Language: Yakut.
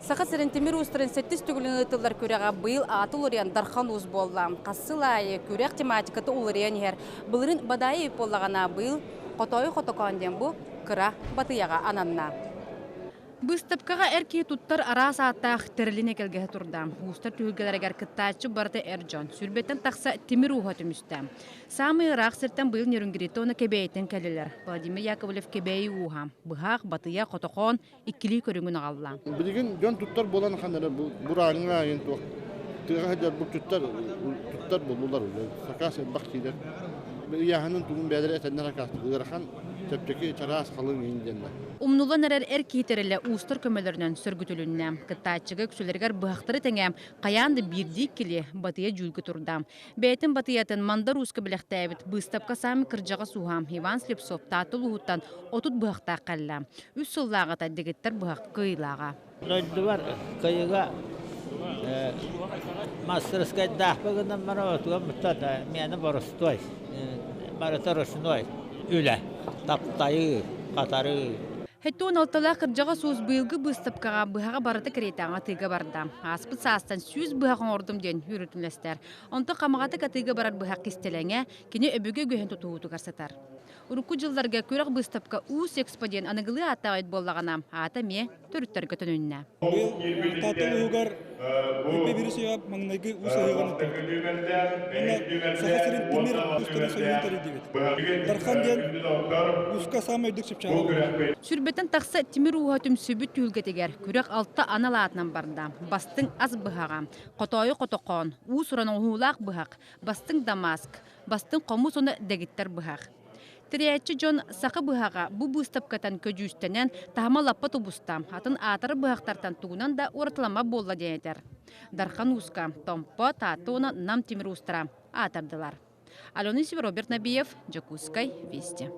Саха сирин тимир уустарын сэттис төгүлүн ыытыллар күрэҕэ быйыл ааты уларыйан Дархан Уус буолла. Хас сыл аайы күрэх тематиката уларыйан иһэр. Былырыын Бадаайы буоллаҕына, быйыл Хотоойу Хотокоон диэн бу кыра батыйаҕа ананна. Быыстапкаҕа эр киһи туттар араас ааттаах тэрилин эгэлгэһэ турда. Уустар түһүлгэлэригэр кыттааччы барыта эр дьон. Сүүрбэттэн тахса тимир ууһа түмүстэ. Саамай ыраах сиртэн быйыл Нерюнгриттэн уонна Кэбээйиттэн кэллилэр. Владимир Яковлев Кэбээйи ууһа. Быһах, батыйа, хотохоон иккилии көрүҥүн аҕалла. Билигин дьон туттар буолан ахан эрэ бурааҥҥа айан туох тыаҕа сылдьар булчуттар туттар буоллулар. Сакаас элбэх киирэр. Ыйааһынын тугун бэйэлэрэ этэннэр акаастык ыарахан, чэпчэки, чараас, халыҥ иин диэннэр. Умнуллан эрэр эр киһи тэрилэ уустар көмөлөрүнэн сөргүтүлүннэ. Кыттааччыга үксүлэригэр быһахтары тэҥэ хайаан да биирдии иккилии батыйа дьүүлгэ турда. Бэйэтин батыйатын Мандар Ууска бэлэхтээбит быыстапка саамай кырдьаҕас ууһа Иван Слепцов Таатта улууһуттан 30 быһахтаах кэллэ. Үс сыллааҕыта дэгиттэр быһах кыайыылааҕа. Дойдубар кыйыга мастарыскайдаахпа гынан баран отуган муттан миэнэ боростуой, барыта ручной үлэ, таптайыы, хатарыы. Хэттуон алталаах кырдьаҕас уус быйылгы быыстапкаҕа быһаҕа барыта кэриэтэҕэ атыыга барда. Ааспыт саастан 100 быһах оҥордум диэн үөрүтүнэстэр. Онтон хамаҕатык атыыга барар быһах кистэлэҥэ кини өбүгэ үгэһин тутуһуутугар сытар. Урукку дьылларга күрэх быыстапка Уус Экспо диэн аныгылыы ааттаах эбит буоллаҕына, аата эмиэ төрүттэргэ төнүннэ. Быйыл Таатта улууһугар Үрбэ биир үйэҕэ маҥнайгы уус ыһыаҕын ыыттыбыт. Уонна Саха сирин тимир уустарын союһун тэрийдибит. Дархан диэн ууска саамай үрдүк чыпчаала буолар. Сүрбэтэн тахса тимир ууһа түмсүбүт түһүлгэтигэр күрэх алта анал аатынан барда. Бастыҥ ас быһаҕа, хотоойу хотохоон, уус-уран оҥоһуулаах быһах, бастыҥ дамаск, бастыҥ хомус уонна дэгиттэр быһах. Тэрийээччи дьон саха быһаҕа бу быыстапкатан көдьүүстэнэн, таһыма лаппа тубуста, атын аатырар быһахтартан тугунан да уратыламмат буолла диэн этэр. Дархан Ууска, Томпо, Таатта уонна Нам тимир уустара аатырдылар. Алена Роберт Набиев, Дьокуускай, Вести.